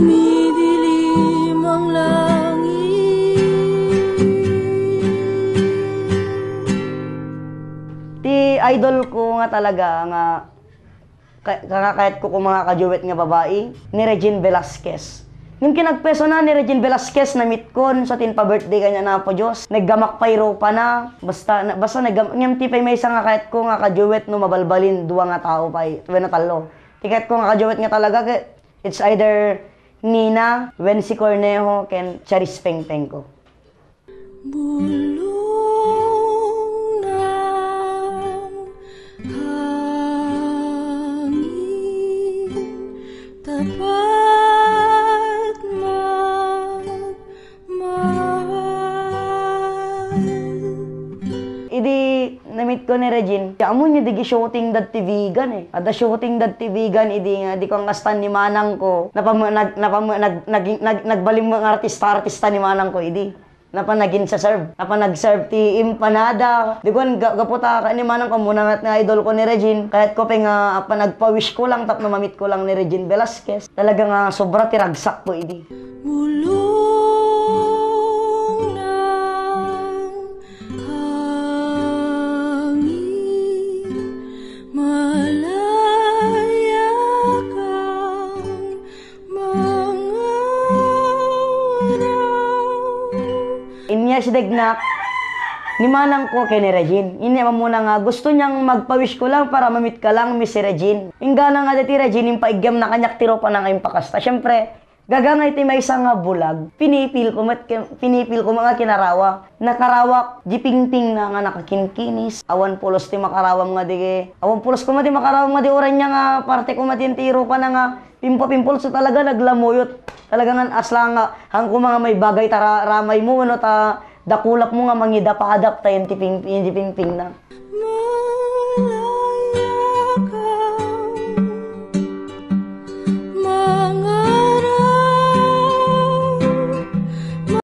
Dumidilim ang langit. Ti idol ko nga talaga nga kahit ko kung mga kajuwet nga babae ni Regine Velasquez. Yung kinagpeso na ni Regine Velasquez na meet kon sa tin pa birthday kanya na po Diyos. Naggamak payro pa na. Basta ngam tipay may isa nga kahit ko nga kajuwet no mabalbalin duwa nga tao pay. Tuwa na talo. Kahit ko nga kajuwet nga talaga it's either Nina, Wency Cornejo, ken Charis Pengpeng ko. Bulong ng hangin, tapat magmahal. Idi namit ko ni Regine. Amo niya digi shooting dad TV-gan eh. Ada shooting dad TV-gan idi nga di ko ang kastan ni manang ko. Nagbalim mga artista ni manang ko idi. Napanagin sa serve. Napanag-serve ti empanada. Di ko gaputa ka ni manang ko muna nga idol ko ni Regine. Kahit ko nga panagpa-wish ko lang tapno mamit ko lang ni Regine Velasquez. Talaga nga sobra ti ragsak po idi. Bulong ng hangin, malaya kang mga araw. Inya si Degnak, ni manang ko kay ni Regine. Inya muna nga, gusto niyang magpa-wish ko lang para mamit ka lang, Miss Regine. Ingga na nga dati Regine, yung paigyam na kanyak tiro pa na ngayong pakasta. Siyempre, gagangay ti may isa nga bulag. Pinipil ko mga kinarawa. Nakarawak, di pingping na nga nakakinkinis. Awan pulos ti makarawam nga di. Awan pulos ko mati makarawam nga di oran niya nga parte ko mati tiro pa na nga. Pimpo-pimpol so talaga naglamuyot. Talaga nga asla nga hang ko mga may bagay tara ramay mo ano ta dakulap mo nga mangida pa-adapt tayo ti pingping na.